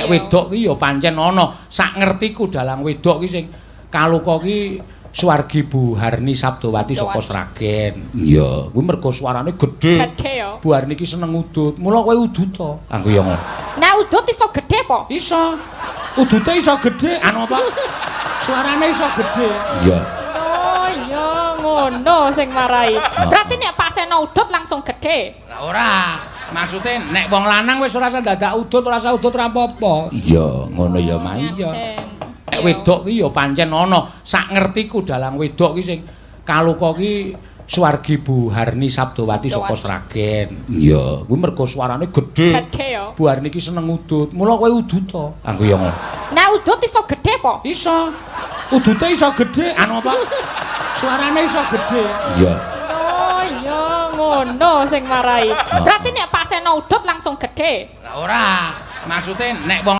Wedok ki ya pancen ana. Sak ngertiku dalang wedok ki sing kaloka ki Swargi Bu Harni Sabdowati saka Sragen. Iya, kuwi mergo suarane gedhe. Gedhe ya. Bu Harni ki seneng udut. Mula kowe udut to. Aku ya ngono. Nek udut iso gedhe apa? Iso. Udute iso gedhe. Anu apa? Suarane iso gedhe. Iya. Oh iya, ngono sing marai. Berarti nek Pak Seno udut langsung gedhe. Lah ora. Maksude nek wong lanang wis ora usah dadak udut, ora usah udut ora apa-apa. Iya, ngono ya, Ma. Iya. Nek wedok ki ya pancen ana. Sak ngertiku dalang wedok ki sing kaloka ki Swargi Bu Harni Sabdowati saka Sragen. Iya, kuwi mergo suarane gedhe. Gedhe ya. Bu Harni ki seneng udut. Mula kowe udut to. Aku ya ngono. Nek udut iso gedhe apa? Iso. Udute iso gedhe. Anu apa? Suarane iso gedhe. Iya. Oh iya, ngono sing marai. Berarti nek Pak Seno udut langsung gedhe. Lah ora. Maksude nek wong